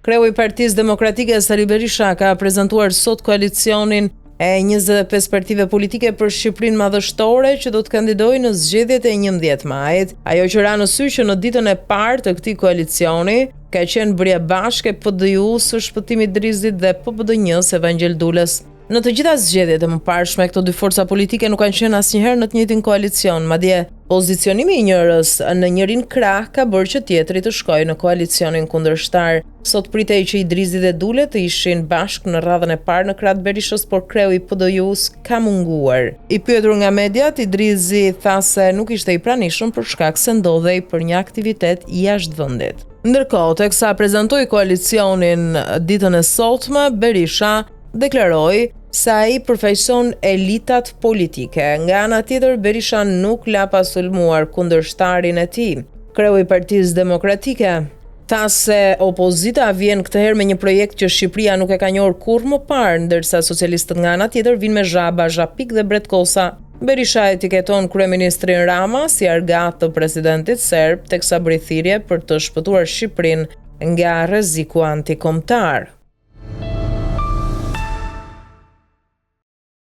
Kreu i Partisë Demokratike Sali Berisha ka prezantuar sot koalicionin e 25 partive politike për Shqipërinë Madhështore që do të kandidojë në zgjedhjet e 11 majit. Ajo që ra në sy që në ditën e parë të këtij koalicioni ka qenë bërja bashkë e PDIU-së Shpëtim Idrizit dhe PPDNJ-së Vangjel Dules. Në të gjitha zgjedhjet e mëparshme, këto dy forca politike nuk kanë qenë asnjëherë në të njëjtin koalicion, madje pozicionimi i njërës në njërin krah ka bërë që tjetri të shkojë në koalicionin kundërshtar. Sot pritej që Idrizi dhe Dule të ishin bashkë në radhën e parë në krah të Berishës, por kreu i PDIU-së ka munguar. I pyetur nga mediat, Idrizi tha se nuk ishte i pranishëm për shkak se ndodhej për një aktivitet jashtë vendit. Ndërkohë, teksa prezantoi koalicionin ditën e sotme, Berisha deklaroi se ai përfaqëson elitat politike. Nga ana tjetër, Berisha nuk la pa sulmuar kundërshtarin e tij. Kreu i Partisë Demokratike tha se opozita vjen këtë herë me një projekt që Shqipëria nuk e ka njohur kurrë më parë, ndërsa socialistët nga ana tjetër vijnë me zhaba, zhapik dhe bretkosa. Berisha etiketon kryeministrin Rama si argat të presidentit serb, teksa bëri thirrje për të shpëtuar Shqipërinë nga rreziku antikombëtar.